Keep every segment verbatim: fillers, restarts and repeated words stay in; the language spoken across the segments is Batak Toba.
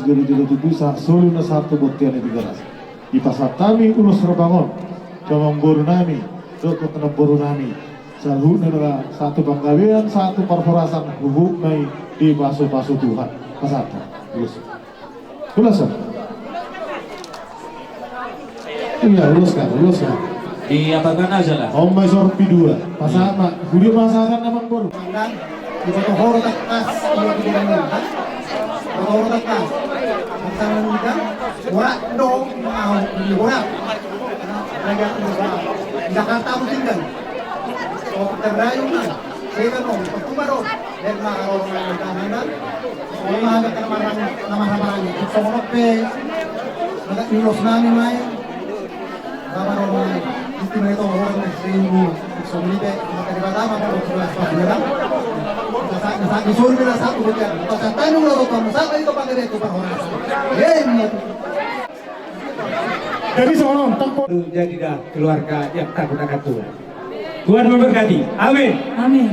Jolo-jolo tutu sahat solu na sahat tu bontean ni Tigaras. Dipasahat hami ulos robangon tu amangboru nami dohot tu namboru nami. Saluhutna do sahat tu panggabean, sahat tu parhorasan, huhut ma i dipasu-pasu Tuhan. Pasahat ulos. Ulos. Iya, ulos kan, ulos kan. Di apa kan aja lah. Om mai sorpi dua. Pasahat ma. Budi pasahat na amangboru. Iboto ho do tangkas, iboto ho do tangkas. Pasahat na udah. Borat do, mau beli borat. Jakarta mu tinggal. Oh, terdayu kan. Sega do, percuma do. Biar mah kalau orang yang tahanan. Kalau mah agak kena marah, nama marah. Songon pe. Agak ulos nami mai. Jadi songon on, tempo. Jadi dah keluarga yang takut akan Tuhan. Tuhan memberkati. Amin. Amin.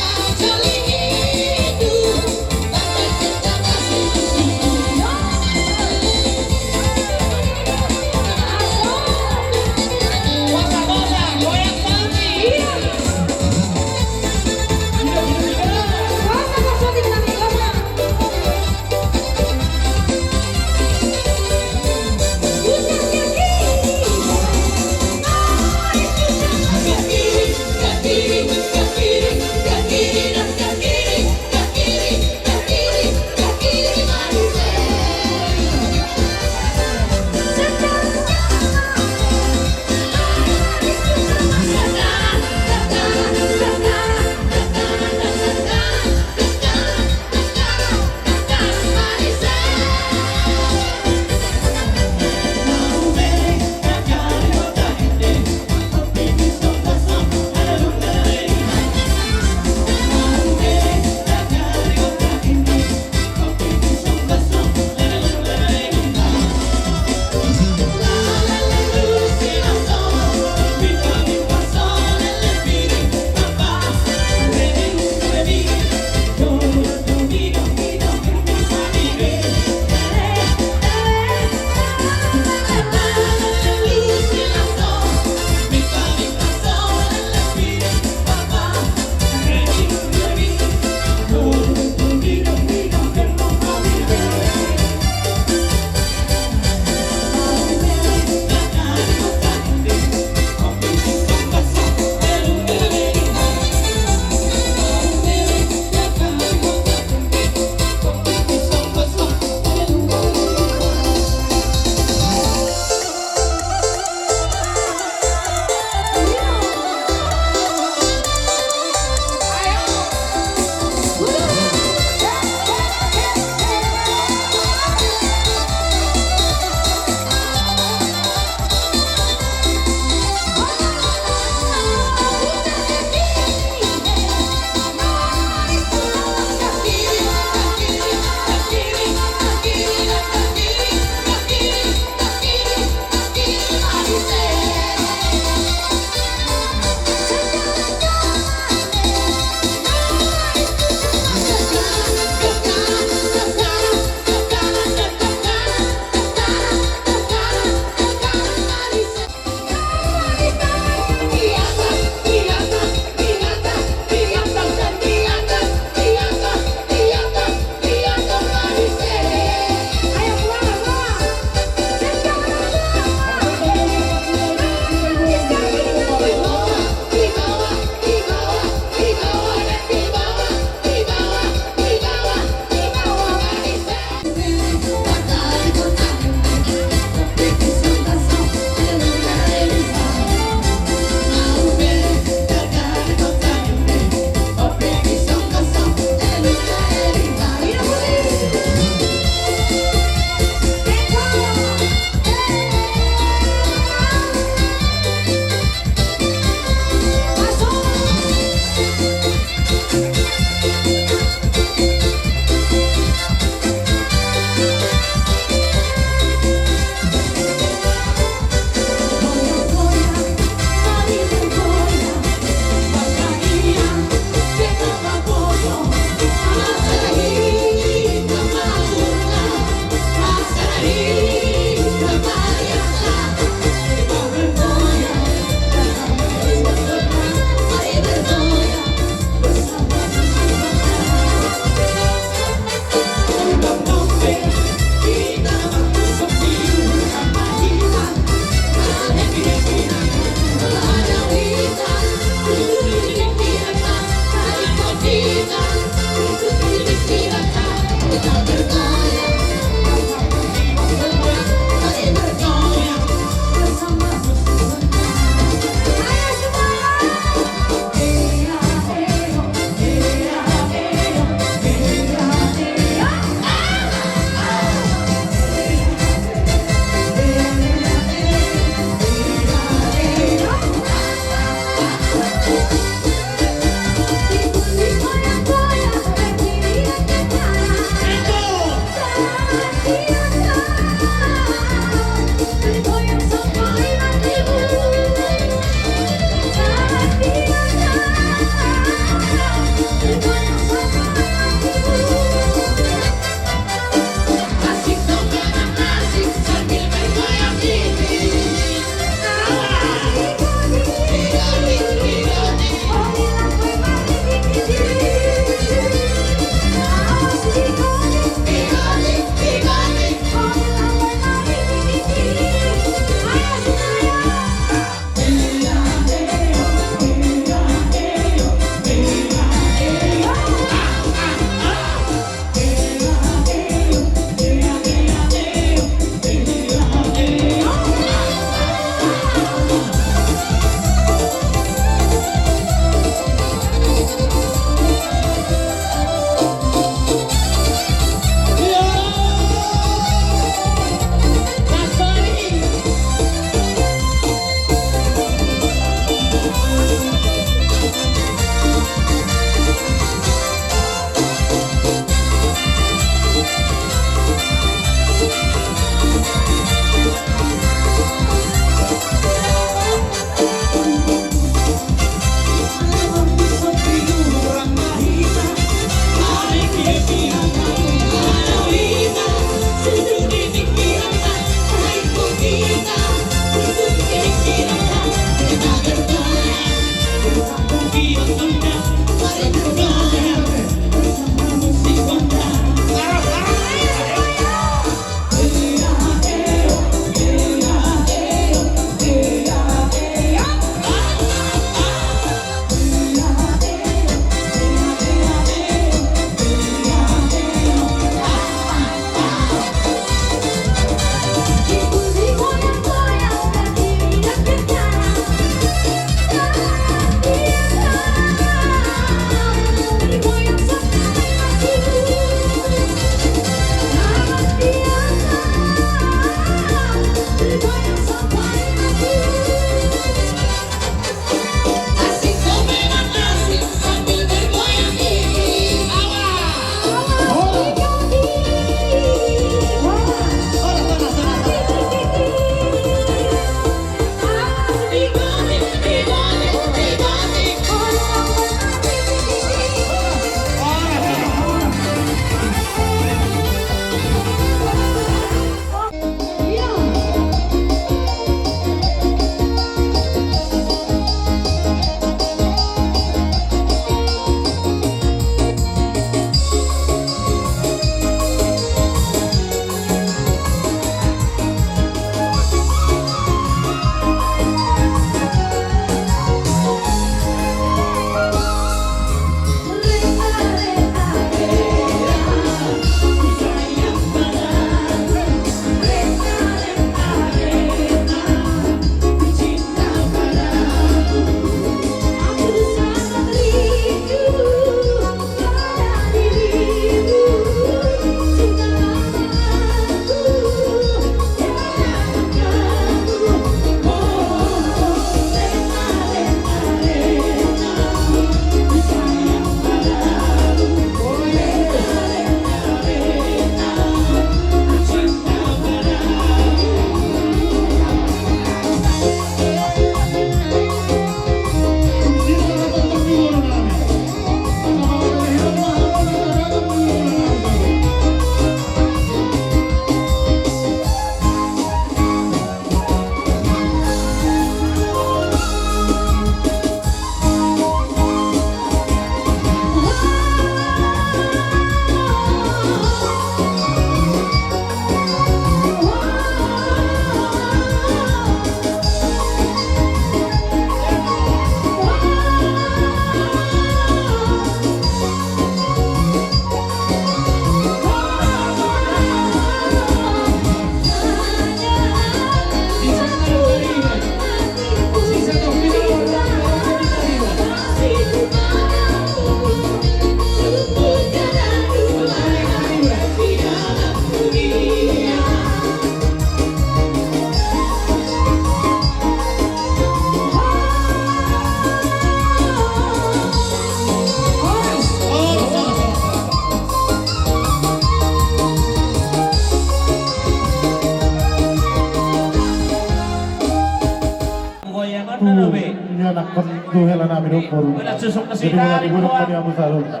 Anakkon tu hela nami dohot boru. Jadi mulai di gunung pada abu sarunta.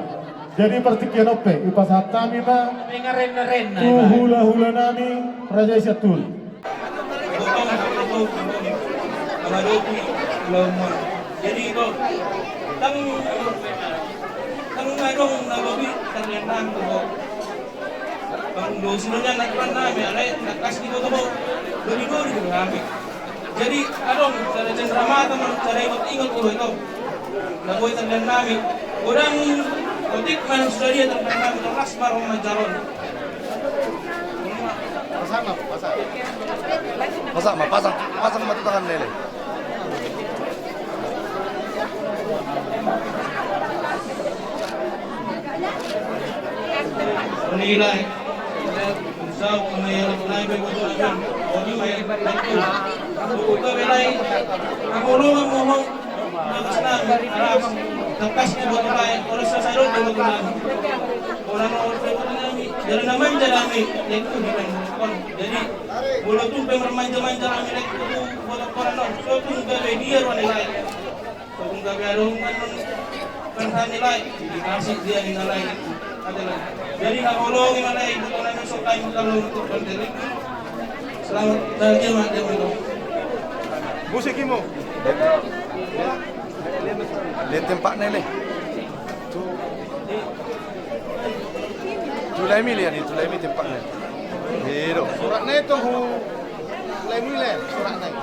Jadi partingkian on pe dipasahat hami ma tu hulahula nami Raja Sianturi. Jadi, tong, tong adong na lobi tarlendang tu ho. Bang do sidonian na tuan nami, alai na kas di kota ho. Dodi-dodi do nami. Jadi, adong cara cendera mata, cara ingot-ingot do itu. Na boi tarlendang nami. Godang otik mana sudah dia tarlendang nami, las marong manjaron. Pasang ma, pasang. Pasang ma, pasang, pasang ma tu tangan lele. Nilai. Sau kena ya, nilai be butuh akan. Oni mai. Butuh belai. Aku lo ngomong. Bagus nami, alas. Tekas ni buat lain. Orang sasadot dia buat nami. Orang orang dia buat nami. Jalan aman jalan ni. Itu di main. Jadi, molo tung pe marmanja-manja hami lae tu boto koran on, so tung gabe dia ruan ni lae. So tung gabe adong kan, kan hami lae, dikasih dia ni na lae. Ate lae. Jadi, na holong ni na lae, itu koran on so kain kalau untuk konteri. Selamat, bahagia, mak, dia, mak. Musik imo. Lihat tempatnya, Le. Tu Tulai mi lian i, tulai mi tempatna. Iro. Suratna i tu hu. Tulai mi lian suratna i.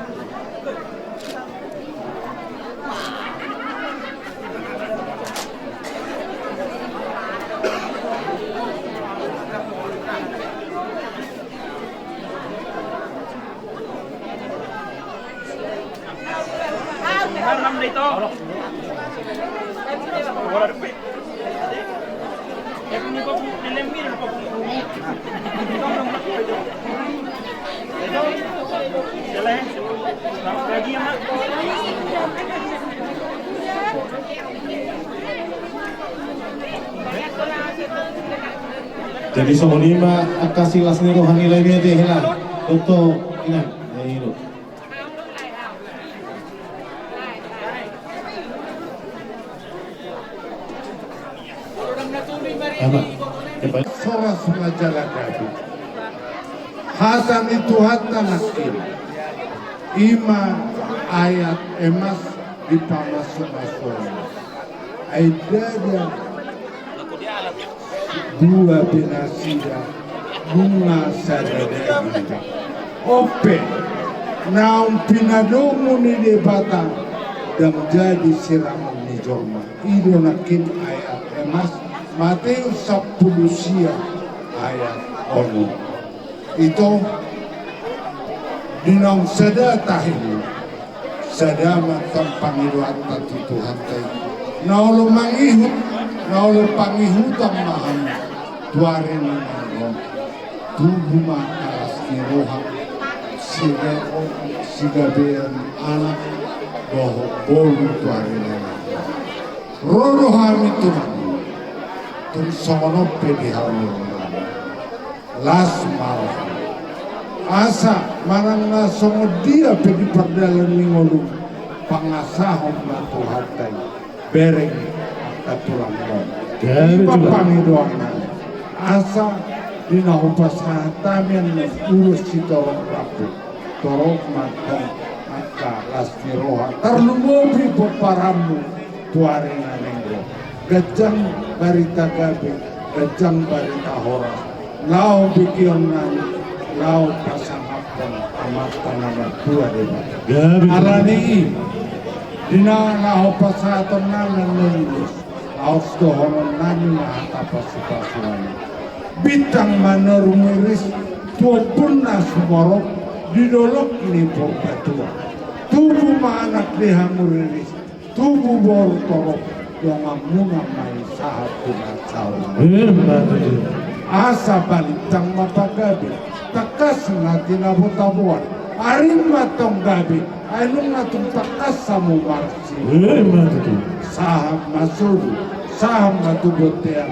Jadi songon i ma angka silas ni roha ni lae, mete hela. Toto, inang. Ya, iro. Soras ma jala gabe. Hata ni Tuhanta nangkin. I ma ayat emas di pamasu-masuon. Ai dada dua be nasida, nunga sada daging. On pe, naung pinadomu ni Debata ndang jadi sirangon ni jolma. I do nangkin ayat emas, Mateus sampulu sia ayat onom. Ito, di naung sada tahi, sada ma tong pangidoanta tu Tuhanta i. Na olo mangihut, na olo pangihuton ma hami tu ari na naeng ro. Tubu ma las ni roha, siga-, sigabean anak dohot boru tu ari na naeng ro. Ro do hami tu nami, tung songon on pe di hamu. Las ma roha. Asa manang na songon dia pe di pardalan ni ngolum, pangasahon ma Tuhanta i bereng angka tulangmon. Gabe. I ma tulang. Pangidoannami. Asa di na hupasahat hami annon ulos sitorop rambu, torop ma antong angka las ni roha, tarlumobi pomparanmu tu ari na naeng ro. Ganjang barita gabe, ganjang barita horas. Laho begeonnami, laho pasangaphon Amanta na martua Debata. Gabe. Alani i, di na laho pasahatonnami annon ulos, laos dohononnami ma hata pasu-pasuan i. Bintang ma naung riris tu ombun na sumorop di dolok ni Purbatua. Tubu ma anak ni hamu riris, tubu boru torop, donganmuna ma i sahat tu na saur. Emma tutu. Asa balintang ma pagabe, tangkas ma tinabo-taboan. Arim ma tong gabe, ai nunga tung tangkas hamu marsi. Emma tutu. Sahat ma solu, sahat ma tu bontean.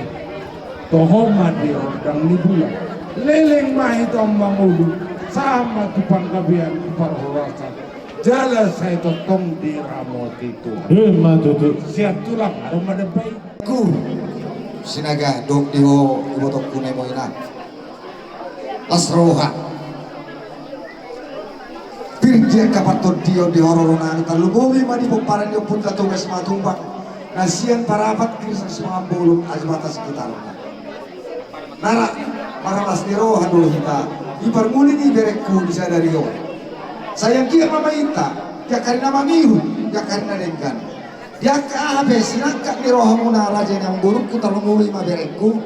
Toho ma di rondang ni bulan. Leleng ma hita on mangolu, sahat ma tu panggabean, tu parhorasan. Jala sai tongtong diramoti Tuhan. Ima tutu. Sian tulang adong ma dambai. Ku, Sinaga, dok di ho ibotongku na nemo ina. Las roha. Pir di angka partondion di hororo nami, tarlumobi ma di pomparan ni ompunta Toga Simatupang na sian Parapat, Krisan, Simangambolon, Ajbata sekitarna. Nara, marlas ni roha do hita di parngoluon ni berengku di sadari on. Sai anggiat ma hita di angka ari na mangihut, di angka ari na denggan. Di angka aha pe sinangkap ni rohamuna raja ni amangborungku, tarlumobi ma berengku,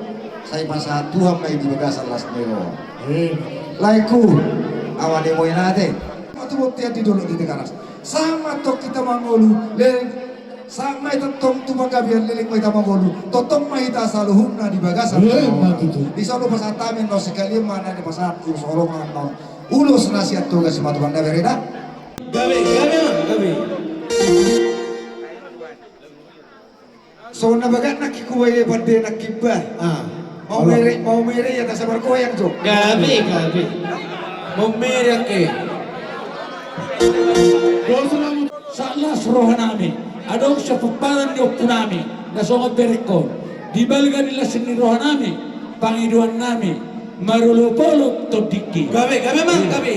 sai pasahat Tuhan ma i di bagasan las ni roha. Laengku, awa ni moi nate. Matu bontean di dolok di Tigaras. Sahat ma tong hita mangolu, leleng. Sahat ma i tongtong tu panggabean, leleng ma hita mangolu. Tongtong ma hita saluhutna di bagasan las ni roha. Di son do pasahat hami annon, sekalian ma na nipasahatku songon on. Ulos na sian Toga Simatupang na bereda. Gabe, gabe ma, gabe. Songon na bagak nangkin kubaen pande nangkin ba. Ah. Mau mere, mau mere ia na sabar goyang jo. Gabe, gabe. Mau mere angke. Sahat las rohanami. Adong sian pomparan ni ompunami na songon berengkon. Di balga ni las ni rohanami, pangidoannami. Marolopolop tondingki. Gabe, gabe ma, gabe.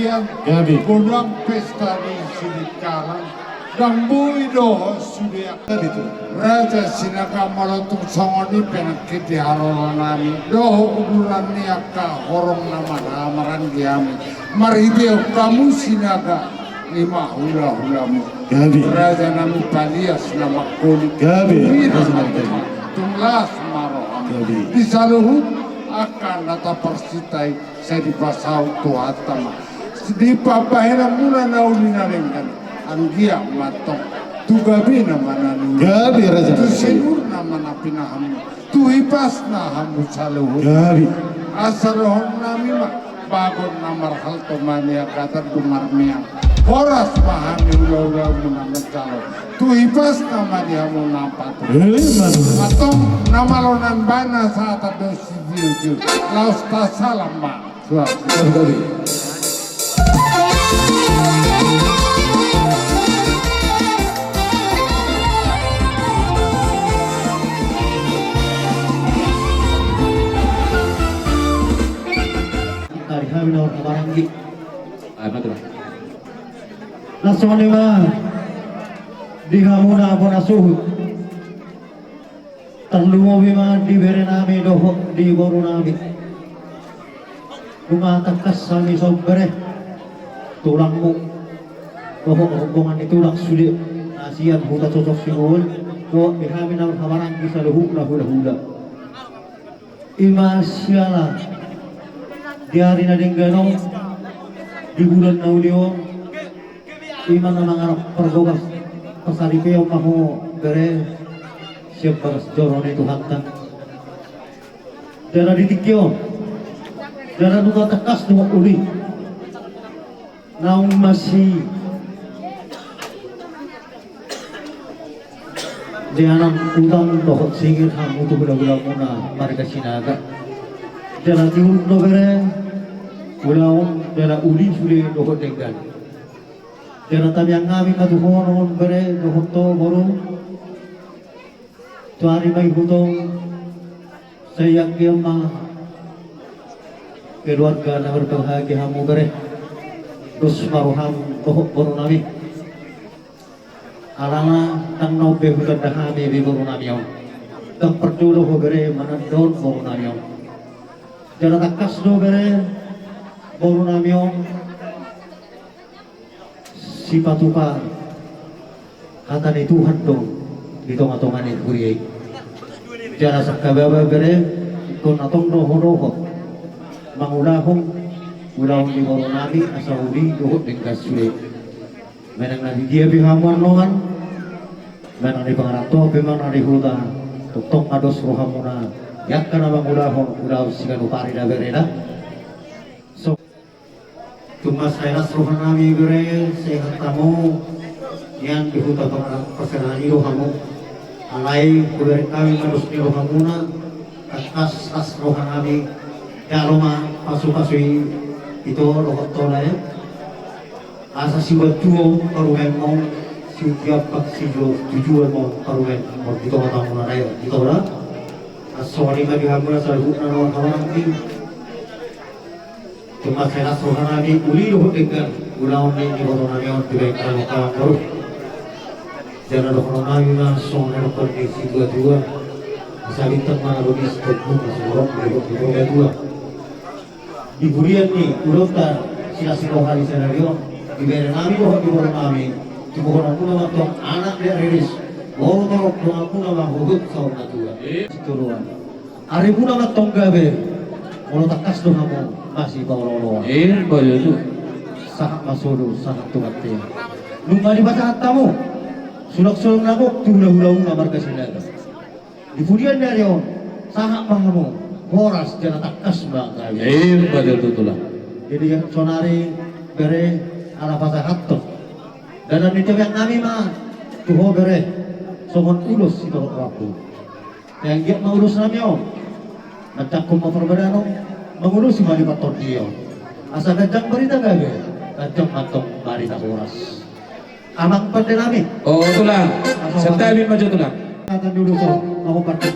Gabe. Godang pesta di Sidikalang. Ndang boi dohot sude. Gabe tu. Raja Sinaga, molo tung songon i pe nangkin di haroro nami dohot uduran ni angka horong na marhaha maranggi hami. Marhitehon hamu Sinaga, i ma hulahulamu. Gabe. Raja nami Palias na mangkolit. Gabe. Raja nami. Tung las ma roham. Gabe. Di saluhut angka na taparsinta i, sai dipasaut Tuhanta ma. Di pambahenanmuna na uli na denggan, anggiat ma tong tu gabena ma na niula. Gabe, Raja. Tu sinurna ma na pinahanmu. Tu hipasna hamu saluhut. Gabe. Asa dohonon nami ma, bagot na marhalto ma niagatan dung marmeam. Horas ma hami hulahulamuna manjalo. Tu hipasna ma di hamu na patut. Emma tutu. Antong na malo na baen na sahatan do sijolojolo. Laos tasalam ma. Suap. Gabe, gabe. Tari hami na marhaha maranggi. Ah, betul. Las songon i ma di hamu na bona suhut. Tarlumobi ma di bere nami dohot di boru nami. Nunga tangkas hami songon bere, tulangmu dohot rombongan ni tulang sude na sian Huta Cocok Sinuhun, dohot di hami na marhaha maranggi saluhutna hulahula. I ma siala di ari na denggan on, di bulan na uli on, i ma na mangarap pargopas, pasaripeon ma ho bere sian bagas joro ni Tuhanta. Jala di tingki on, jala nunga tangkas do uli. Naung masideanan utang dohot singir hamu tu hulahulamuna marga Sinaga. Jala tiur do bere, ulaon jala uli sude dohot denggan. Jala tamiang hami ma tu ho songon bere dohot ho boru. Tu ari ma i hutong, sai anggiat ma keluarga na marbahagia hamu bere. Dos ma roham dohot boru nami. Alana ndang na umbe hutanda hami be boru nami on. Ndang parjolo ho bere manandon boru nami on. Jala tangkas do bere boru nami on sipatupa hata ni Tuhan do di tongatonga ni huria i. Jala sangkababa bere, ingkon antong do ho dohot mangulahon ulaon ni boru nami asa uli dohot denggan sude. Manang na di dia pe hamu annon, manang di pangarantoan pe manang di huta, tongtong ma dos rohamuna di angka na mangulahon ulaon siganup ari da bere da. So Tung mansai las roha nami bere, sehat hamu nian di huta pangala-, parserahan i do hamu. Alai hubereng hami ma dos ni rohamuna, tangkas las roha nami. Jalo ma pasupasu i, ito dohot tola e. Asa siboan tuo parumaenmon, siboan tuo parumaenmon, parumaenmon di tongatongamuna na i, ito da. Asa songon i ma di hamuna saluhutna na marhahamaranggi. Tung mansai las roha nami, uli dohot denggan ulaon ni iboto nami on dibaen kawan-kawan boru. Jala dohonon nami ma songon na nidok ni situatua: Asa bintang ma na bogis, togu ma sumorop, dohot ni Purbatua. Di pudian ni ulaonta silas ni roha ni sadari on, di bere nami dohot di boru nami, tubuhononmuna ma antong anak di na riris, boru torop, donganmuna ma huhut saur matua. Situluan. Arimuna ma antong gabe, molo tangkas do hamu masipaolooloan. Emma tutu. Sahat ma solu, sahat tu bontean. Nunga dipasahat hamu sulangsulangna gok tu hulahulauna marga Sinaga. Di pudian ni ari on, sahat ma hamu, horas jala tangkas ma gabe. Emma tutu, Tulang. Jadi saonari bere, ala pasahathon dalan ni tamiang nami ma tu ho bere, songon ulos sitorop rambu. Anggiat ma ulos nami on manjangkon ma parbadanon, mangulosi ma di partondion. Asa ganjang barita gabe, ganjang ma antong barita horas. Amang pande nami. O, Tulang. Asa santabi ma jo, Tulang. Kata dulu, so, mau pande.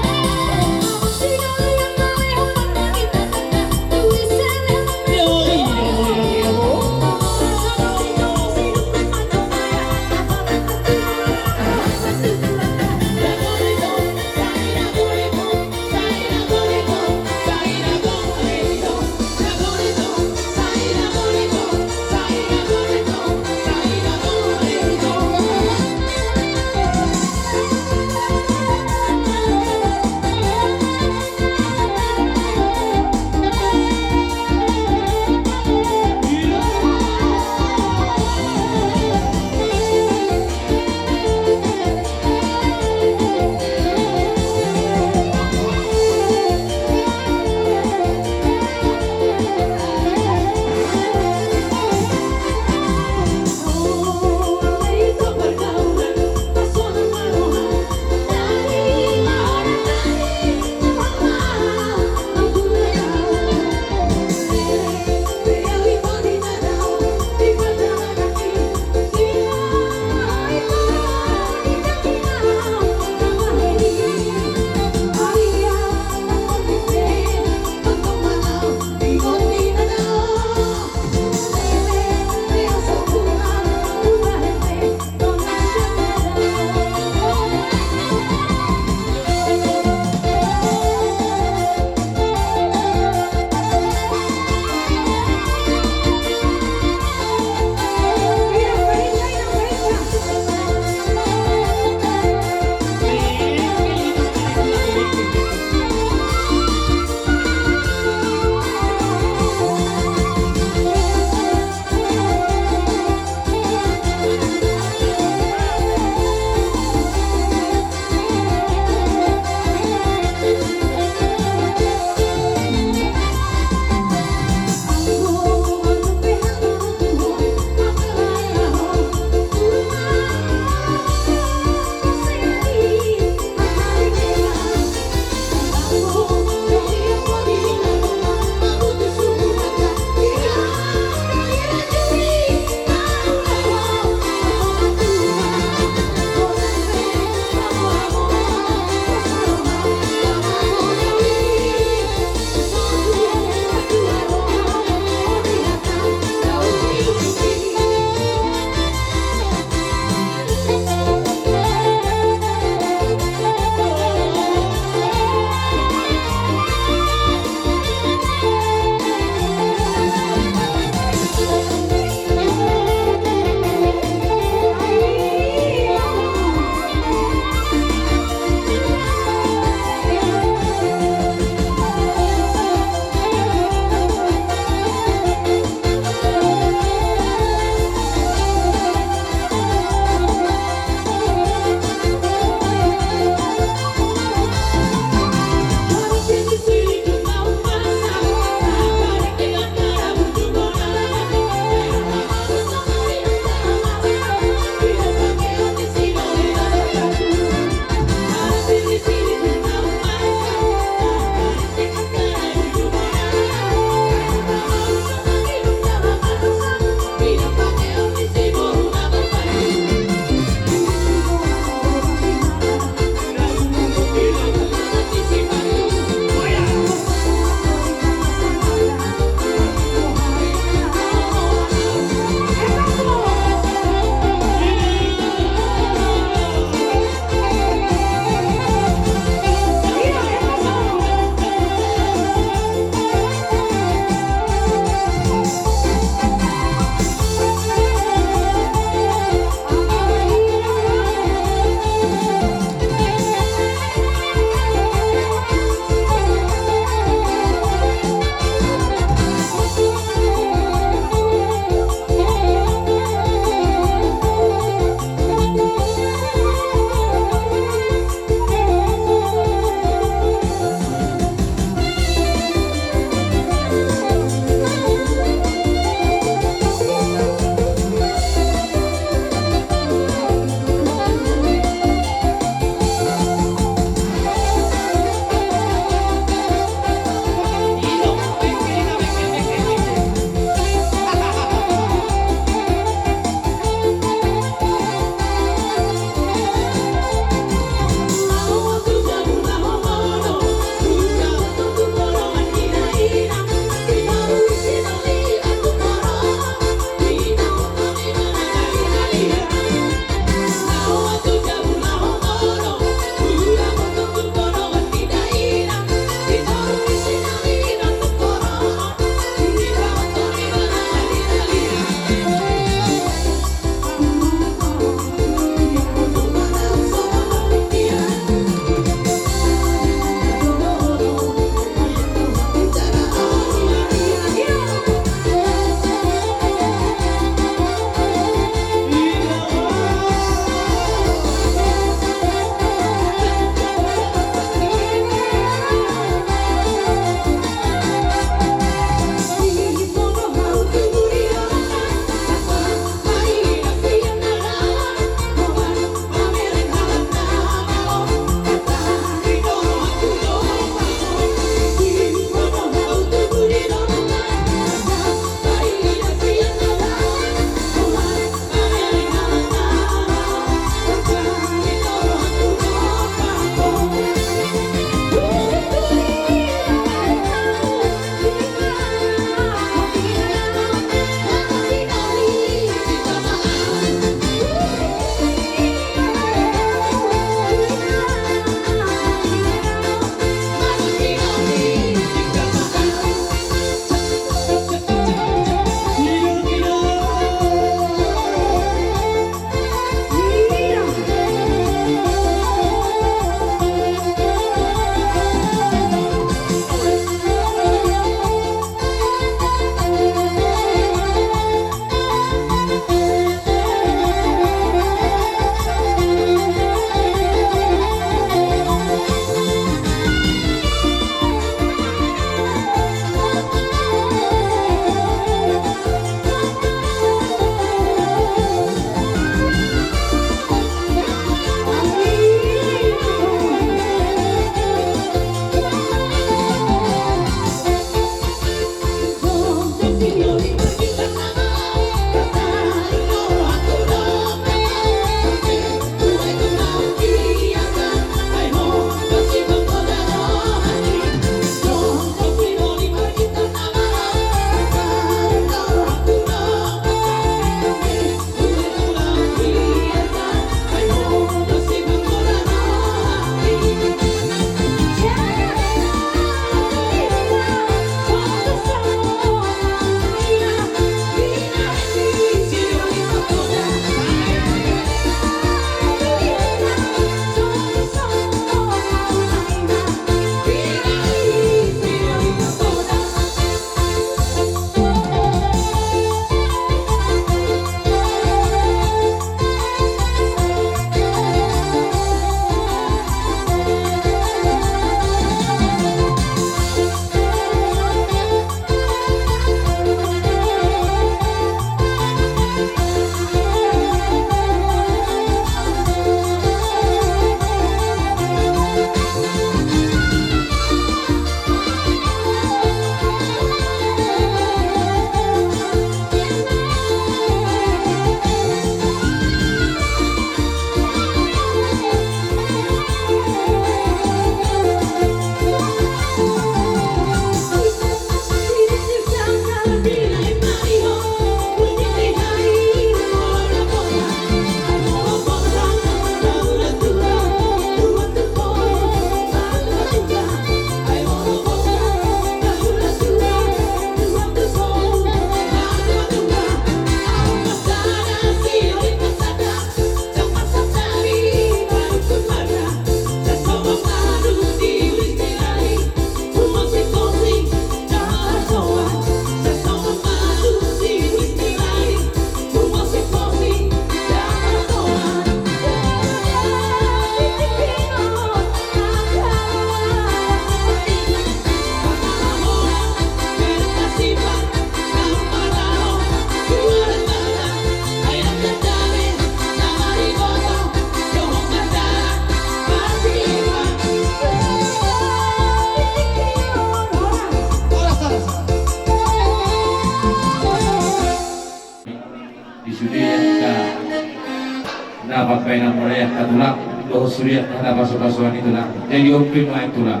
Baen ma mauliate tulang, dohot sude angka na pasu-pasuan i tulang. Jadi on pe ma i tulang.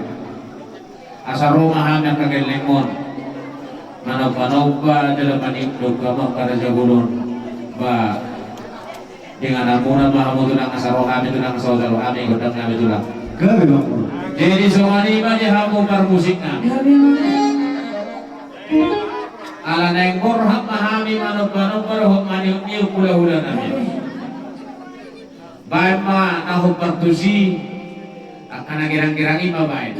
Asa ro ma hami angka gelleng on manomba-nomba jala maningkok hamu angka raja bolon. Ba, dengan hamuna ma hamu tulang, asa ro hami tulang, asa ojalo hami gondang nami tulang. Gabe ma. Jadi songon i ma di hamu parmusik nami. Gabe ma. Ala naeng borhat ma hami manomba-nomba dohot maniuk-niuk hula-hula nami. Baen ma na hombar tusi, angka na girang-girang i ma baen.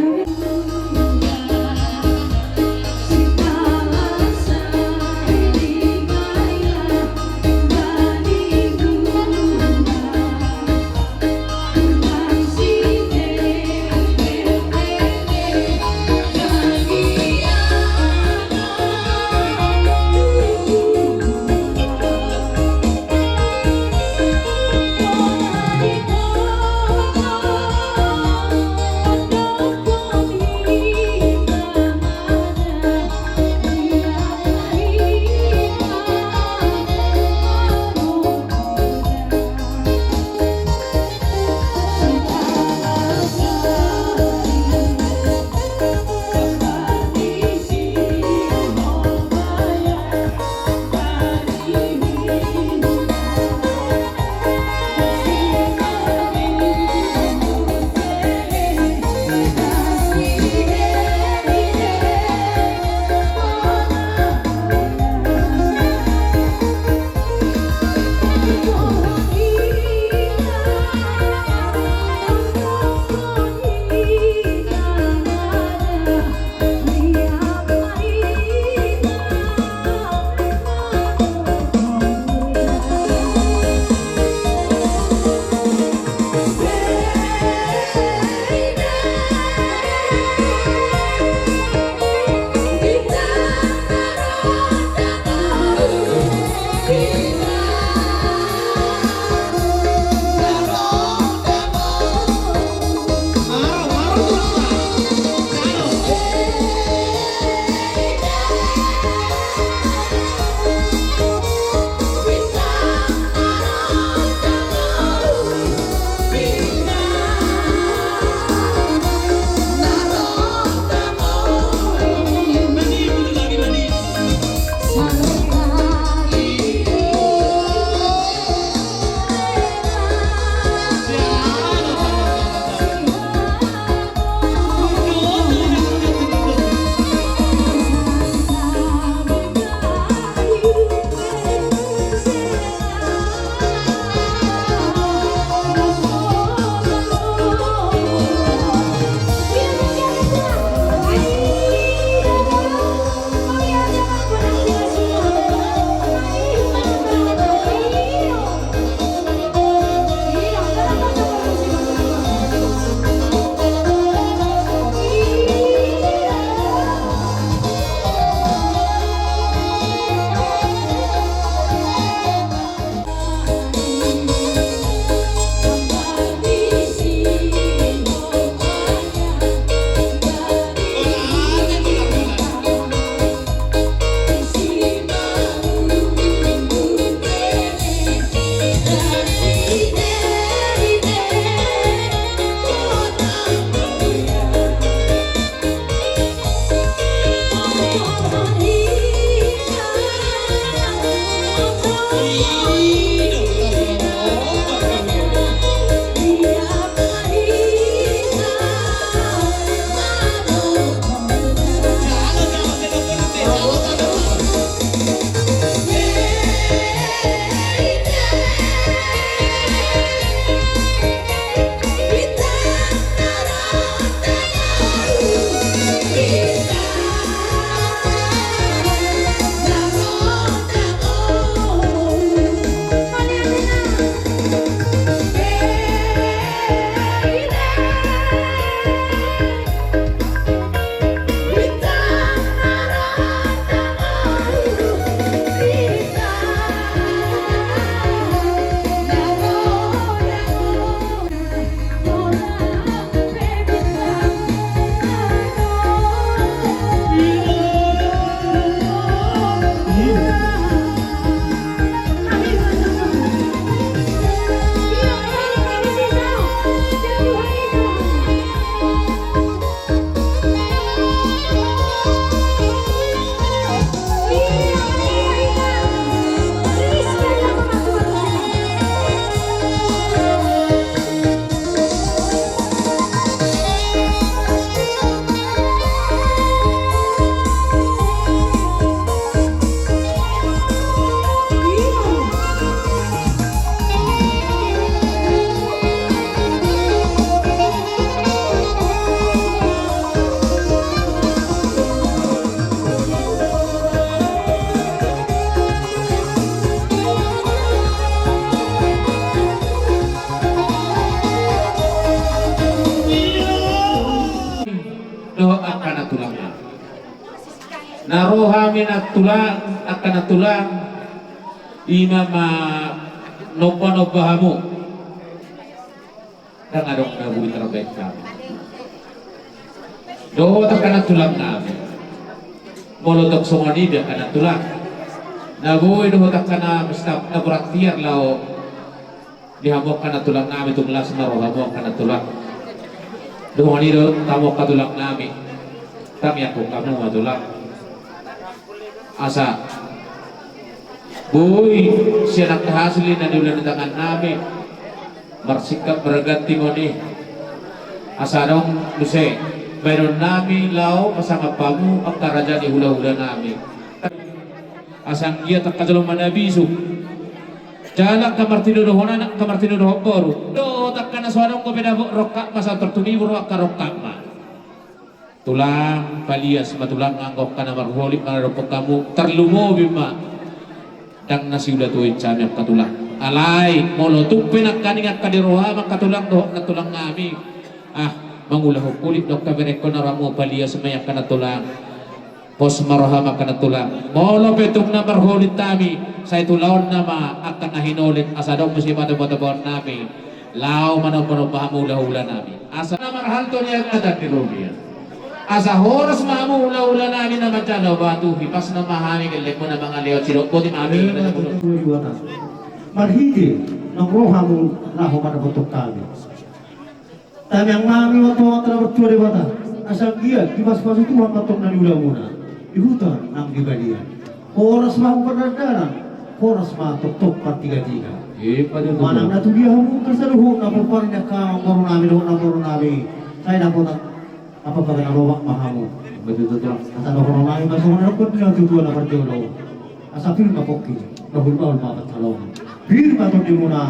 Na ro hami nantulang, angka nantulang, ima ma nomba-nomba hamu. Ndang adong na boi tarbaen hami dohot angka nantulang nami. Molo tong songon i be angka nantulang, na boi dohot angka na mestap na borat tiar laho di hamu angka nantulang nami, tung las ma roha hamu angka nantulang. Dohot i do hamu angka tulang nami, tangiangkon hamu ma tulang. Asa boi sian angka hasil i na niula ni tangan nami, marsingkat marganti ma on i. Asa adong muse baenon nami laho pasangap hamu angka raja ni hula-hula nami. Asa anggiat angka jolma na bisuk, jala angka martinodohon anak, angka martinodohon boru, dohot angka na so adong dope dapot rongkap ma, sator tu nibu ro angka rongkap ma. Tulang, palias ma tulang, anggo angka na marholit mangadophon hamu, tarlumobi ma ndang na siula tu oinsa hami angka tulang. Alai molo tung pe nangkaning angka di roha ma angka tulang dohot nantulang nami, ah, mangulahon holit do angka berengkon, na ro hamu palias ma i angka nantulang. Pos ma roha ma angka nantulang. Molo pe tung na marholit hami, sai tulaonna ma angka na hinolit, asa adong muse patoba-tobaon nami laho manomba-nomba hamu hula-hula nami. Asa na marhalto ni angka tandi robi. Asa horas ma hamu hula-hula nami na manjalo batu, hipasna ma hami gellengmuna mangalehon sidok boti ma hami. Marhite naung ro hamu laho mandapothon hami, tamiang ma hami ma tu Amanta na martua Debata, asa anggiat dipasupasu Tuhan ma tong na niulamuna di huta nang di balian. Horas ma hamu pardandanan, horas ma tongtong partigatiga. Manang na tudia hamu angka saluhutna, pomparan ni angka amangboru nami dohot namboru nami, sai dapotan apa pake na lomak ma hamu. Asa dohonon nami ma songon na nidok ni natuatua na parjolo: Asa pir ma pongki, bahulbahul ma pansalongan. Pir ma tondimuna,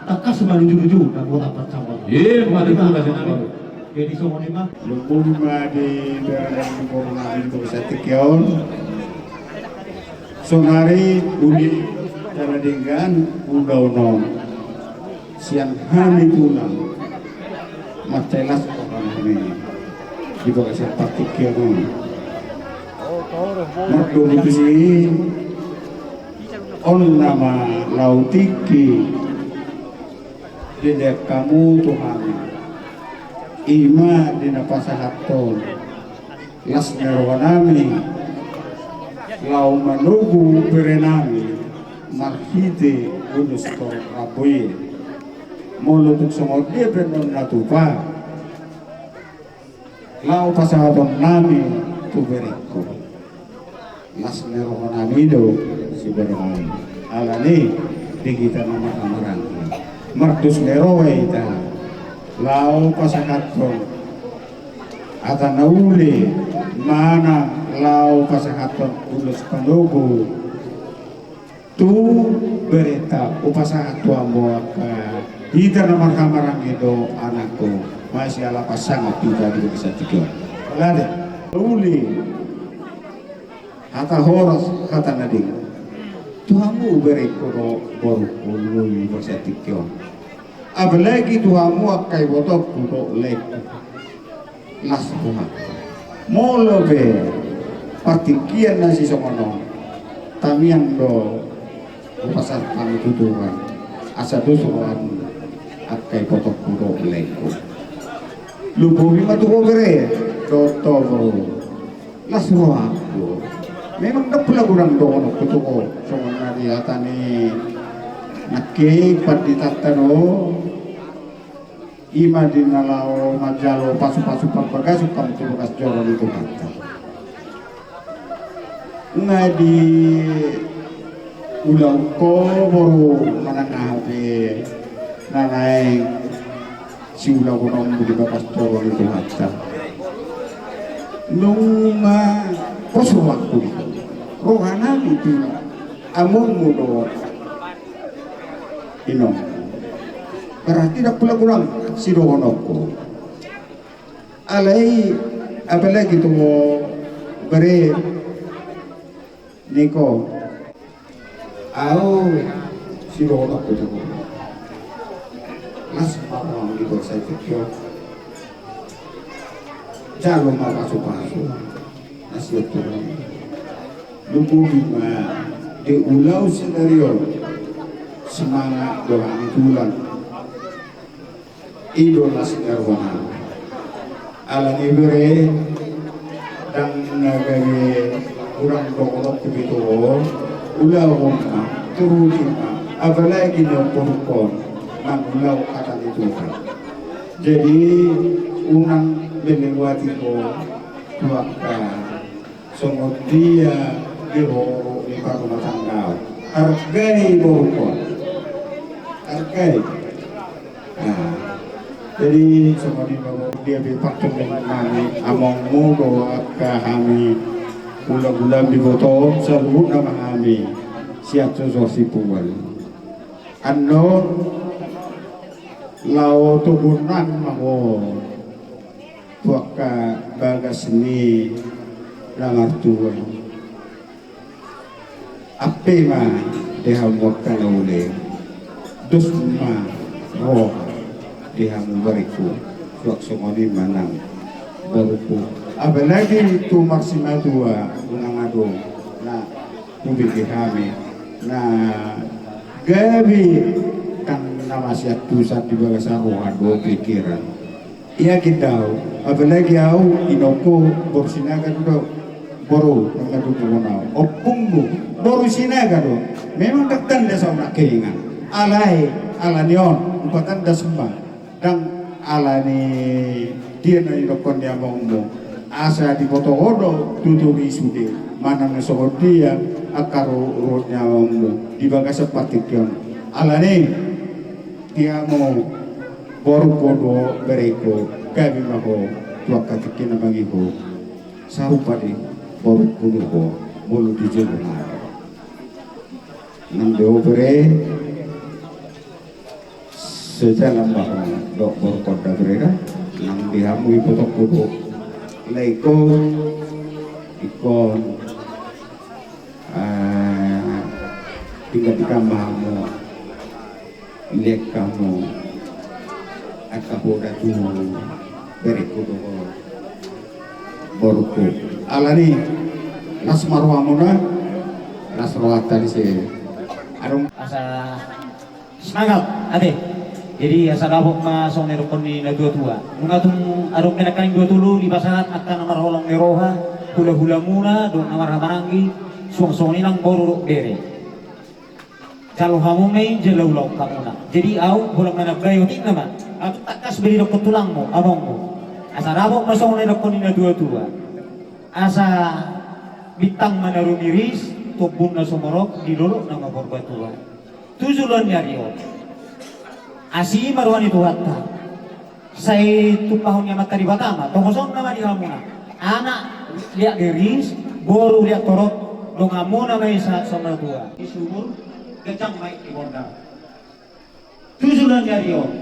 tangkas ma lujuluju, dapotan pansamotan. Ima tutu. Jadi songon i ma. Lumbung ma di bere nami, boru nami, di bagasan tingki on. Saonari uli jala denggan ulaon on sian hami tulang, mansai las roha nami di bagasan partingkian on. Mardomu tusi, on nama laho tingki dilean hamu tu hami, ima di na pasahathon las ni roha nami laho manogu bere nami marhite ulos torop rambu i. Molo tung songon dia pe on na tupa, laho pasahaton nami tu berengku, las ni roha nami do siberengku. Alani di hita na marhahamaranggi, mardos ni roha hita laho pasahathon hata na uli manang laho pasahathon ulos panogu tu berenta. Hupasahat tu hamu angka hita na marhahamaranggi do, anakku, masiala pasangap hita di bagasan tingki on. Alai uli, hata horas, hata na denggan tu hamu berengku dohot borungku di bagasan tingki on. Apalagi tu hamu angka ibotongku dohot laengku, las rohangku. Molo pe partingkian na sisongon on, tamiang do hupasahat hami tu Tuhan, asa dos roham angka ibotongku dohot laengku. Lumbung i ma tu ho bere dohot ho boru. Las rohangku. Memang ndang pola godang dohononku tu ho, songon na di hata ni nangkin panditanta do, ima di na laho manjalo pasupasu parbagason hamu tu bagas joro ni Tuhanta. Nunga diulahon ho boru manang aha pe na naeng siulahononmu di bagas joro ni Tuhanta. Nunga pos rohangku di ho. Roha nami tu amongmu dohot inong. Berarti ndang pola godang sidohononku. Alai apalagi tu ho bere niko. Au sidohononku tu ho, las ma roham di bagasan tingki on. Jalo ma pasupasu na sian Tuhan. Lumobi ma di ulaon sadari on, semangat do hami tulang. I do las ni rohanami. Alani bere, ndang na gabe hurang dohononku be tu ho, ulaon ma, turuti ma, apalagi na porlu ho mangulahon hata ni Tuhan. Jadi, unang melewati ho tu angka songon dia di roha ni parrumatanggaon. Hargai borungkon. Hargai. Nah, jadi songon i ma boru, dia pe partondion nami, amongmu dohot angka hami, hula-hula ni iboto, saluhutna ma hami sian Sianjur Sipuan. Annon laho tobongan ma ho tu angka bagas ni na martua. Ampe ma di hamu angka na uli, dos ma roha di hamu berengku, suang songon i ma nang borungku. Apalagi tu marsimatua, unang adong na hubege hami na gabe nang na masiantusan di bagasan roha dohot pikiran. Ia gindau, apalagi au inongku boru Sinaga do, boru, nang na tutu au. Ompungmu boru Sinaga do. Memang ndang tanda saunang kelingan. Alai, alani on, umpatan das ma. Ndang alani dia na nidok ni amongmu. Asa diboto ho do tutu i sude. Manang na songon dia angka ruhut ni amongmu di bagasan partingkian. Alani dia mo borungku dohot berengku, gabe ma ho tu angka tingki na mangihut. Sarupa do borungku dohot ho, molo di jolo nari. Nang di ho bere, sejalan ma ho dohot borungkon da bere da, nang di hamu ibotongku dohot laengku, ingkon, eh, tinggal di kamar hamu. Lihat kamu, angka poda tu berengku dohot borungku. Alani, las ma rohamuna, las rohanta disi. Adong. Asa semangat, ate. Jadi, asa dapot ma songon na nidokkon ni na tua-tua. Nunga tung adong pe nangkaning dua tolu dipasahat angka na marholong ni roha, hula-hulamuna, dohot na marhahamaranggi, suang songon i nang boru dohot bere. Jalo hamu ma i, jala ulaon hamuna. Jadi au holan manambai otik nama. Au tung tangkas be didokkon tulangmu, amongmu. Asa dapot ma songon na nidokkon ni na tua-tua. Asa bintang ma na rumiris, tombun na sumorop, di dolok nama Purbatua. Tu joloan ni ari on. Asi ma roha ni Tuhanta. Sai tumpahon ni Amanta Debata ma, tongosonna ma di hamuna. Anak liat riris, boru liat torop, donganmuna ma i sahat saur matua. Di sumur, ganjang ma i di gondang. Tu joloan ni ari on.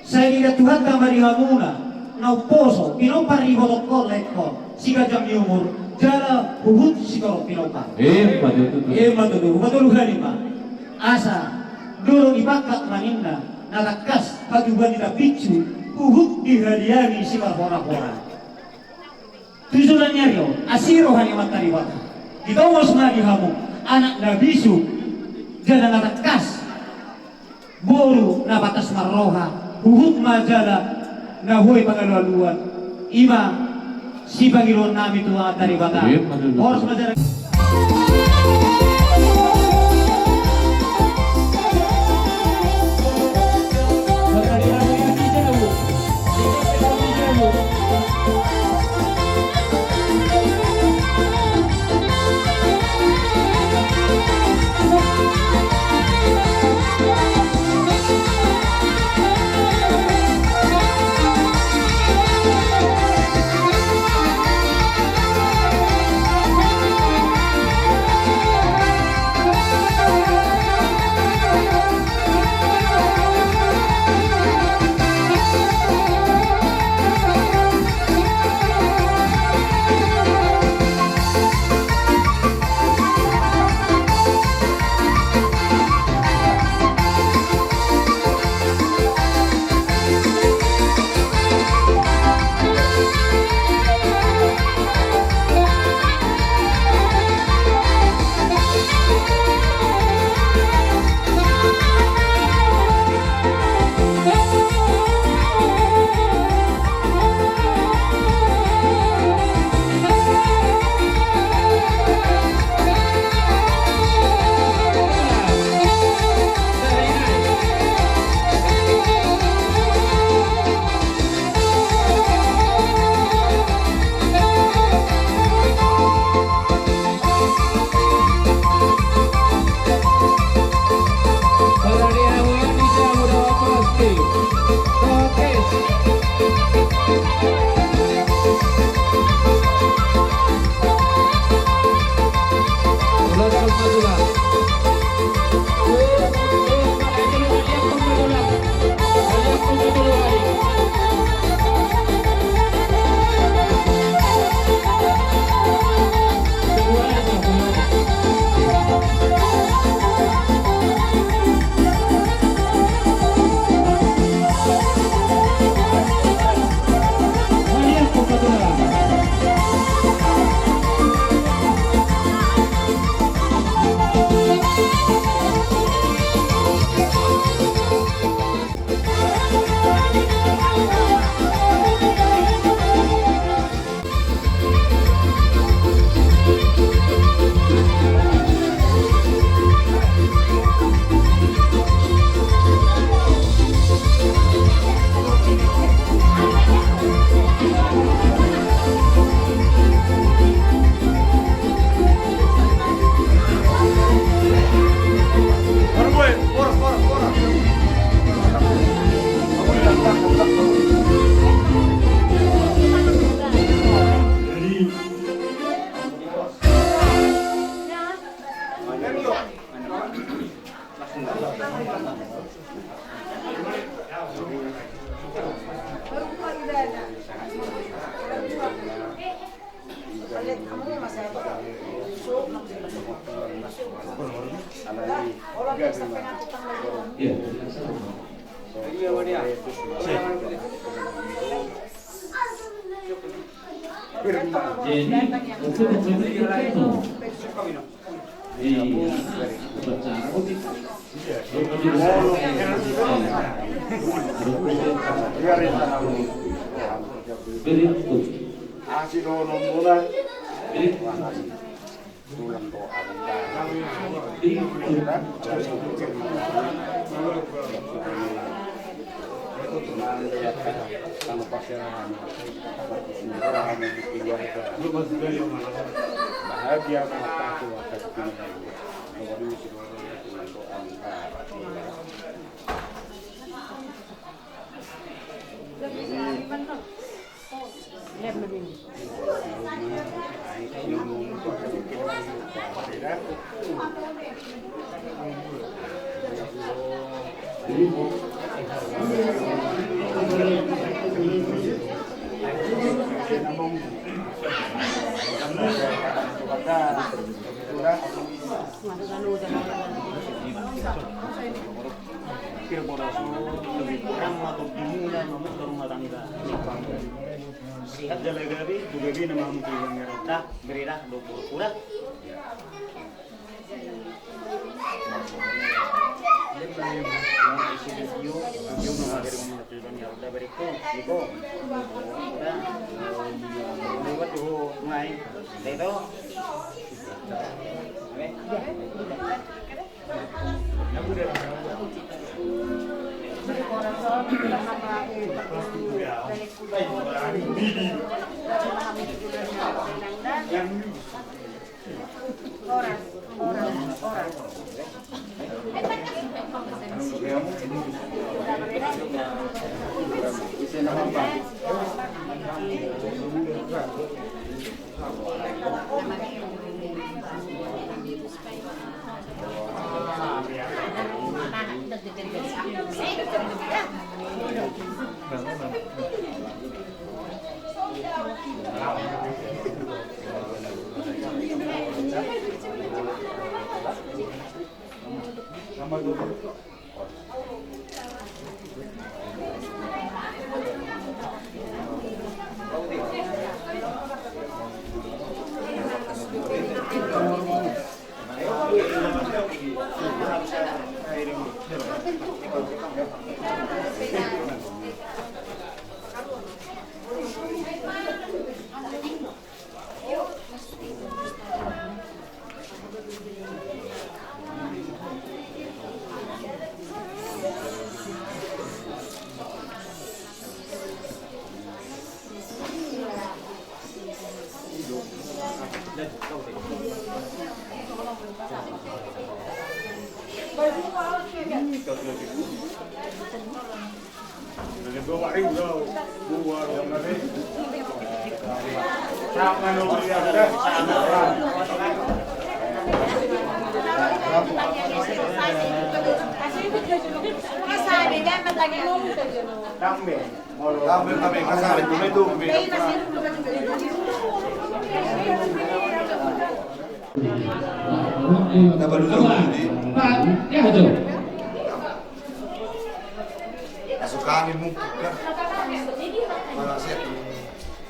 Sai diida Tuhanta ma di hamuna, na umposo, pinompar ni ibotongkon laengkon, siganjang ni umur, jala huhut sitorop pinompar. Emma tutu. Emma tutu, hupatolu hali ma. Asa, dolo dipangkat ma ninna, na tangkas hatubuan ni tambinsu, huhut dihadiangi siparhora-hora. Tu joloan ni ari on, asi roha ni Amanta Debata. Ditongos ma di hamu, anak na bisuk, jala na tangkas. Boru na pantas marroha, huhut ma jala na boi pangalualuan, i ma sipangidoannami tu Amanta Debata. Iya, betul, betul. Horas ma jala. Iya. Jadi, untuk memperbaiki itu, di upacara, berikut. Berikut. Bahagia. Pir bolas, lebih kurang ma tondimuna mamungka rumah tangga. Sehat jala gabe, tu gabe na mamungka iwan ngarata, bere dah, do boru kuda. Isi video, video nama dari mamungka iwan ngarata, bere ku, iko. Udah. Lewat dulu, mai. Dah itu. Oke. Masuk angin mungkin kan. Mana sih?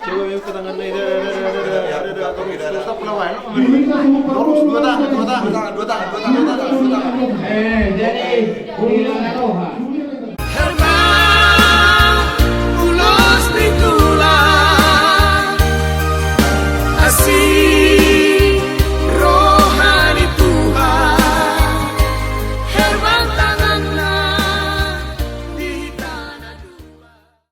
Coba yuk ke tangan nih, dah, dah, dah, dah, dah, dah, dah, dah. Stop, kenapa? Terus, dua tangan, dua tangan, dua tangan, dua tangan, dua tangan, dua tangan. Eh, jadi, ulang roha.